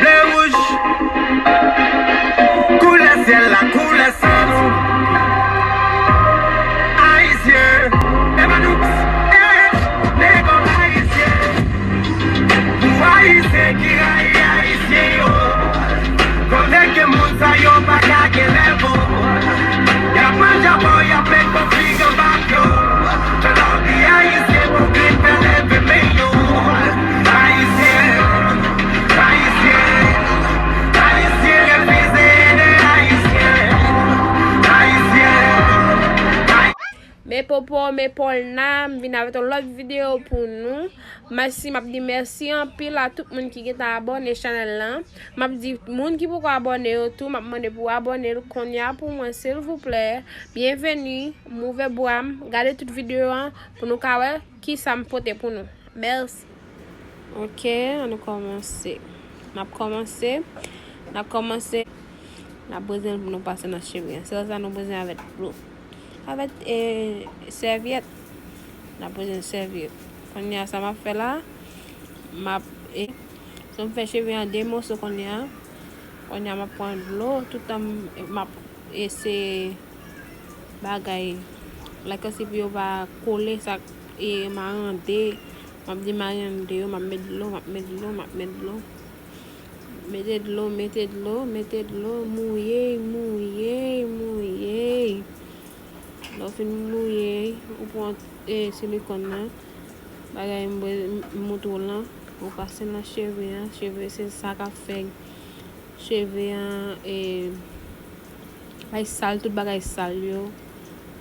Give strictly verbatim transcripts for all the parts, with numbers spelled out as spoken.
Ble wouj, koulè syèl la, koulè san nou. Ayisyen, Emanouks, eh, nèg ayisyen. Pou Ayisyen ki rayi Ayisyen yo, konnen ke moun sa yo pa ka gen lèvo. Y ap manje bò, y ap met konfli anba pye w. Jodi Ayisyen pou grenn fè leve men yo. Ayisyen, Ayisyen, Ayisyen refize ede Ayisyen. Ayisyen, Ay- Me popo, me polna, m vin avèk yon lòt videyo pou nou. Mèsi, m ap di mèsi anpil a tout moun ki gentan abòne chanèl lan. M ap di moun ki poko abòne yo tou, m ap mande pou abòne l kounye a pou mwen, silvouplè. Byenveni, m ouvè bra m, gade tout videyo an pou nou ka wè kisa m pote pou nou. Mèsi. Ok, ann nou kòmanse. N ap kòmanse. N ap kòmanse. N ap bezwen l pou nou pase nan cheve an. Sèl sa nou bezwen avèk dlo. Avèk, e, sèvyèt. N ap bezwen sèvyèt. Kounye a, sa m ap fè la, m ap, e, so m fè cheve an de moso kounye a. Kounye a, m ap pran dlo. Toutan m, m ap eseye bagay. Like, se pou yo pa kole sa, e, marande. M ap demarande yo, m ap met dlo, m ap met dlo, m ap met dlo. Mete dlo, mete dlo, mete dlo, mouye, mouye, mouye. Lè w fin mouye, ou pran, e, silikòn nan, bagay m, m moutre w lan, ou pase nan cheve an, cheve se sa k ap fè cheve an, e, bagay sal, tout bagay sal yo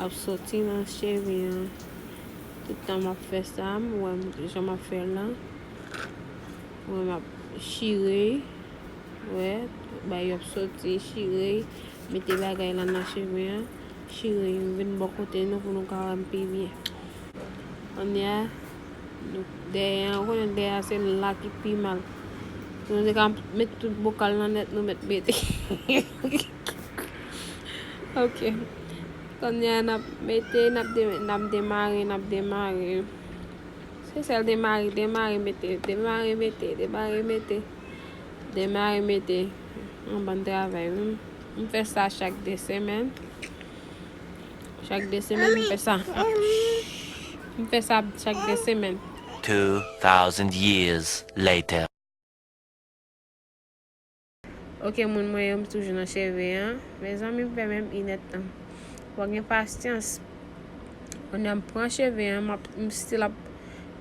ap soti nan cheve an. Tout tan m ap fè sa, m wè m, jan m ap fè l lan. Mwen m ap chire, wè, bay yo ap soti, chire, mete bagay la nan cheve an, chire, m vin bò kote nou pou nou ka wè m pi byen. Kounye a, nou, dèyè an, ou konnen dèyè a se la ki pi mal. Si nou te ka met tout bokal lan nèt, nou mèt mete. Ok. Kounye a, n ap mete, n ap de-, n ap demare, n ap demare. Se sèl demare, demare, mete, demare, mete, demare, mete, demare, mete. Yon bann travay, wi. M fè sa chak de semèn. Chak de semèn, m fè sa. M fè sa chak de semèn. Two thousand years later. Ok, moun mwen yo, m toujou nan cheve an. Mezanmi, m fè menm inèdtan. Fò gen pasyans. Kounye a m pran cheve an, m ap, m still ap,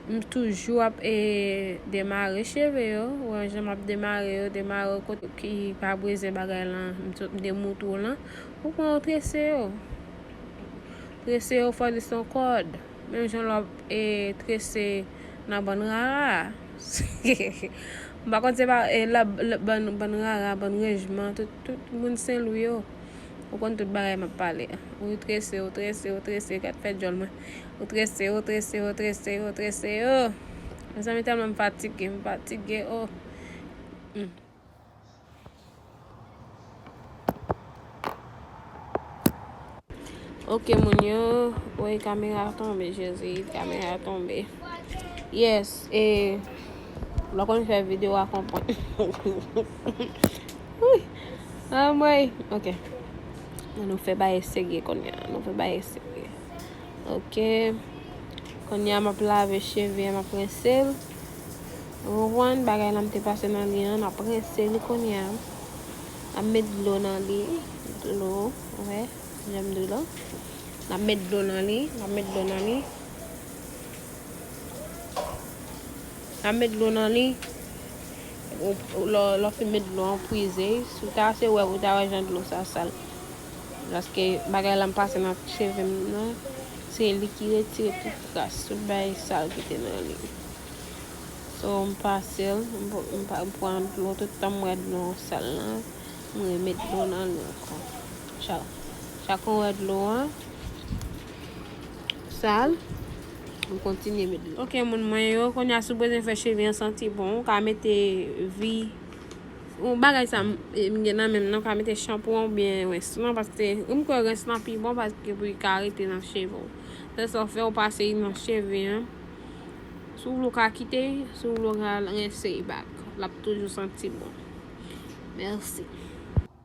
m toujou ap, e, demare cheve yo. Ou wè jan m ap demare yo, demare yo kote ki pa bezwen bagay lan, m t-, m te moutre w lan. Ou pran, ou trese yo. Trese yo fò li se yon kòd. Menm jan lè w ap, e, trese nan bann rara. M pa konn se pa, e, la, la, bann, bann rara, bann renjman, tout, tout moun Sen Lwi yo. Ou konn tout bagay m ap pale a. Ou trese, ou trese, ou trese, gad fè djòl mwen. Ou trese, ou trese, ou trese, ou trese, o. Mezanmi, tèlman m fatige, m fatige, o. Hmm. Ok, moun yo. Woy, kamera tonbe, Jezi, kamera tonbe. Yes, e, lè w konn fè videyo a konprann. Wi. Anmwey. Ok. Ann nou fè bagay serye kounye a. Ann nou fè bagay serye. Ok. Kounye a m ap lave cheve a, m ap rense l. Ou konprann? Bagay la m te pase nan li an, m ap rense li kounye a. M ap met dlo nan li. Dlo, wè, jan m di w lan. M ap met dlo nan li, m ap met dlo nan li. N ap met dlo nan li. Ou, ou, lè, lè w fin met dlo an, ou prize. Si w ta se wè, ou ta wè jan dlo sa sal. Paske bagay la m pase nan cheve m nan, se li ki retire tout kras, tout bagay sal ki te nan li. So, m pase l, m, m, m pran dlo, tout tan m wè dlo an sal lan, m remet dlo nan li ankò. Chak, chak ou wè dlo an sal, m kontinye met dlo. Ok, moun mwen yo, kounye a si w bezwen fè cheve an santi bon, ou ka mete vi, yon bagay sa m, m gen nan men m nan, ou ka mete chanpou an oubyen rens lan, paske m kwè rens lan pi bon, paske pou li ka rete nan cheve w. Se sa w fè, ou pase li nan cheve an. Si w vle w ka kite, si w vle w ka rense li back. L ap toujou santi bon. Mèsi.